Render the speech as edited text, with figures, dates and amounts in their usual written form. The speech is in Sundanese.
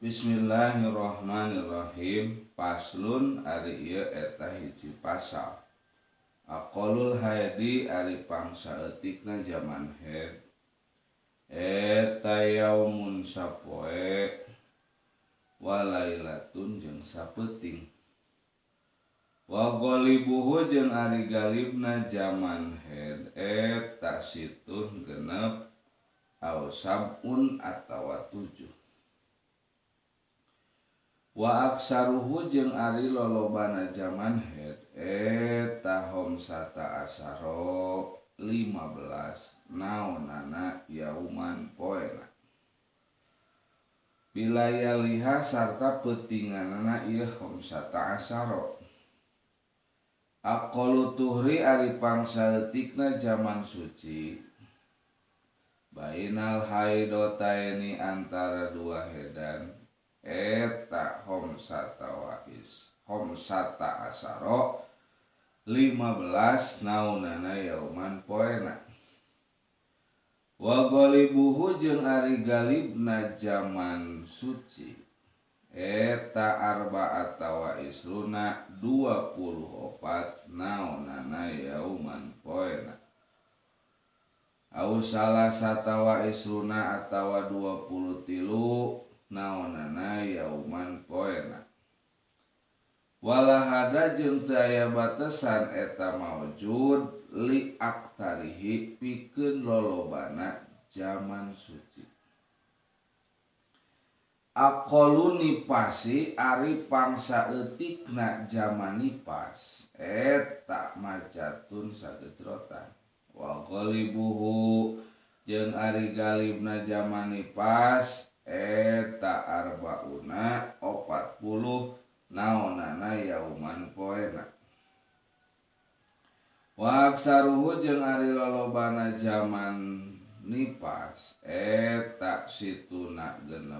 Bismillahirrahmanirrahim. Paslun ari ieu eta hiji pasal. Aqallul haidi ari pangsaeutikna jaman haid eta yaumun sapoe walailatun jeung sapeuting. Wa ghalibuhu jeung ari galibna jaman haid eta situn genep aw sabun atawa 7. Wa aksaruhu jeung ari lolobana jaman haid eta homsata asaro 15 naonana yauman poena. Bilayaliha sarta peutinganana ieu homsata asaro. Aqallu tuhri ari pangsaeutikna jaman suci bainal haidotaini antara dua hedan eta homsata wais homsata asaro 15 naonana yauman poena. Wa ghalibuhu jeung ari galibna jaman suci eta arba'ata wa isruna 24 naonana yauman poena. Au salasata wa isruna atawa 23 naonana yauman poena. Walahada jeung teu aya batesan eta maujud li aktarihi pikeun lolobana jaman suci. Aqallu nipasi ari pangsaeutikna jaman nipas eta majatun sagejrotan. Wa ghalibuhu jeung ari galibna jaman nipas eta arbauna 40 naonana yauman poena. Wa aksaruhu jeung ari lolobana jaman nipas eta situna 60